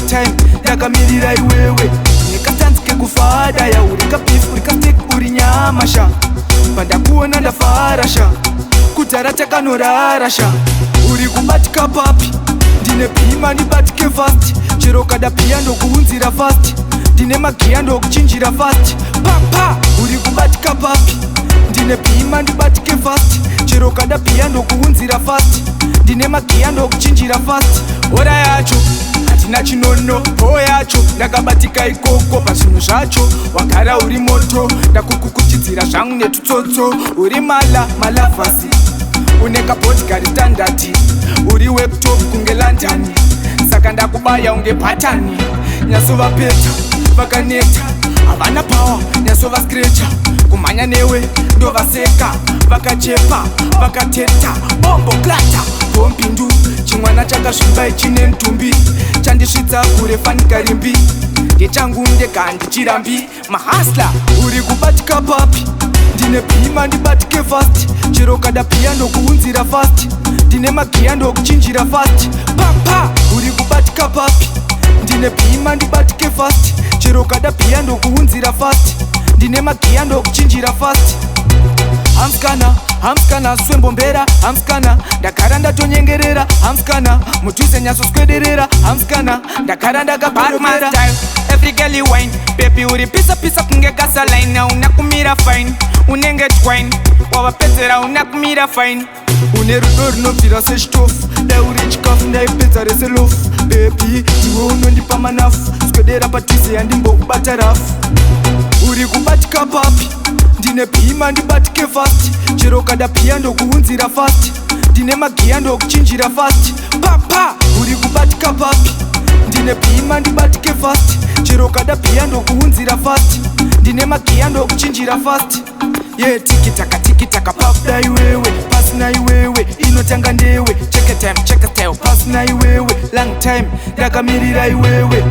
Time ndakamirira iwewe. Nekatanzi kekufada ya, uri kabeef, uri kasteak, uri nyama sha. Pandakuona ndafara sha, kudhara takanorara sha. Uri kubatika papi? Ndine bhima, ndibatike fast. Chero kada piya, ndokuunzira fast. Ndine magiya, ndokuchinjira fast papa. Uri kubatika papi? Ndine bhima, ndibatike fast. Chero kada piya, ndokuunzira fast. Ndine magiya, ndokuchinjira fast. Ora yacho hatina chinono ho yacho, ndakabatika ikoko pazvinhu zvacho. Wagara uri moto, ndakukukuchidzira zvangu netutsotso. Uri mala malavhasi, une kabody kari standard. Uri wekutop kunge London, saka ndakubaya unge bhatani. Nyasovapeta vakaneta, havana power, nyasovascrecha. Kumhanya newe ndovaseka, vakachepa vakateta bombo klata bombindu. Chimwana chakasviba ichine mutumbi, chandisvitsa kure fanikarimbi. Ndechangu ndega, ndichirambi mahasla. Uri kubatika papi? Ndine bhima, ndibatike fast. Chero kada piya, ndokuunzira fast. Ndine magiya, ndokuchinjira fast papa. Uri kubatika papi? Ndine bhima, ndibatike fast. Chero kada piya, ndokuunzira fast. Ndine magiya, ndokuchinjira fast. Hamskana, hamskana, swembombera hamskana. Ndagara ndatonyengerera hamskana, mudhuze nyatsoswederera hamskana. Ndagara ndakakoromera. Style, every girl you wine. Baby, uri pisa pisa kunge gasoline. Una kumira fine, unenge twine. Wavapedzera, una kumira fine. Une rudo runobvira sechitofu, dai uri chikafu ndaipedza rese loaf. Baby, ndiwe unondipa manafu, swedera padhuze, yandimbokubata rafu. Uri kubatika papi? Ndine bhima, ndibatike fast. Chero kada piya, ndokuunzira fast. Ndine magiya, ndokuchinjira fast papa. Uri kubatika papi? Ndine bhima, ndibatike fast. Chero kada piya, ndokuunzira fast. Ndine magiya, ndokuchinjira fast. Ye tikitaka tikitaka pafuda iwewe, pasina iwewe inotanga ndewe. Check time, check style, pasina iwewe. Long time ndakamirira iwewe.